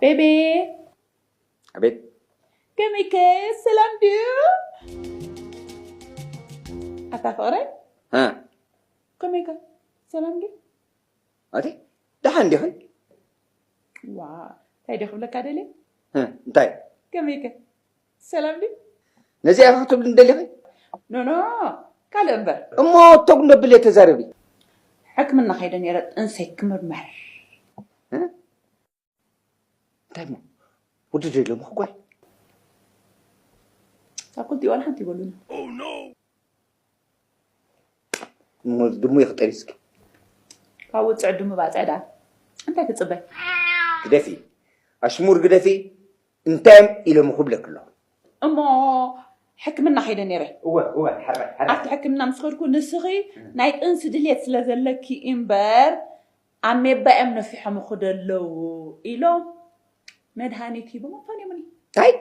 ቤቤ ኣቤት። ከመይከ ሰላም ድዩ ኣታ ፍቕረይ እ፣ ከመይከ ሰላም ድዩ ኣቲ ደሓን ዲኺ? ዋ እንታይ ደ ክብለካ ደልየ እ፣ እንታይ ከመይከ ሰላም ድዩ ነዚኣ ኢኻ ክትብልኒ ደሊኺ? ኖኖ ካልእ እምበር እሞ ተጉ ነብል እየ ተዛረቢ። ሕክምና ከይደ ነይረ ጥንሰይ ክምርመር እ? እንታይ እሞ ወዲ ደለምኹ ጓል ካብ ክልቲኡ ዋላ ሓንቲ ይበሉኒ እሞ ድሙ ይኽጠሪ እስኪ ካብ ውፅዕ ድሙ ባፅዕ ዳ እንታይ ትፅበይ ግደፊ ኣሽሙር ግደፊ እንታይ እዮም ኢሎም ክብለክ ኣለኹ እሞ ሕክምና ከይደ ነይረ እወ እወ ሓራይ ሓራይ ኣብቲ ሕክምና ምስ ከድኩ ንስኺ ናይ ጥንሲ ድልየት ስለ ዘለኪ እምበር ኣሜባ እዮም ነፊሖም ክደለዉ ኢሎም መድሃኒት ሂቦም ኣፋንዮምኒ እንታይ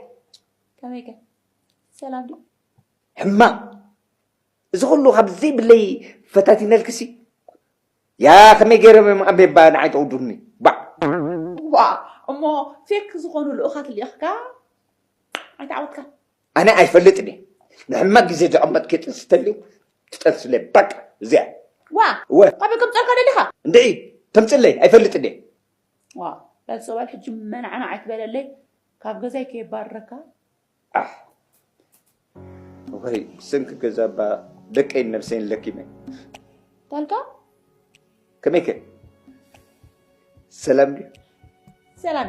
ከመይከ ሰላም ድዩ ሕማቕ እዚ ኩሉ ካብ ዘይብለይ ፈታቲነልክሲ ያ ከመይ ገይሮም እዮም ኣሜባ ንዓይ ተውዱኒ ባዕ ዋ እሞ ፌክ ዝኾኑ ልኡኻት ልኢኽካ ኣይተዓወትካ ኣነ ኣይፈልጥን እየ ንሕማቕ ግዜ ዘቐመጥክ ጥንሲ ተልዩ ትጠንስለ በቃ እዚኣ ዋ እወ ካበይ ከምፀልካ ደሊኻ እንድዒ ተምፅለይ ኣይፈልጥን እየ ዋ በል ሰባል ሕጂ መናዕና ኣይትበለለይ ካብ ገዛይ ከየባርረካ ኣሕ ወይ ብሰንኪ ገዛ ባ ደቀይን ነብሰይን ለኪመ ታልካ ከመይከ ሰላም ድዩ ሰላም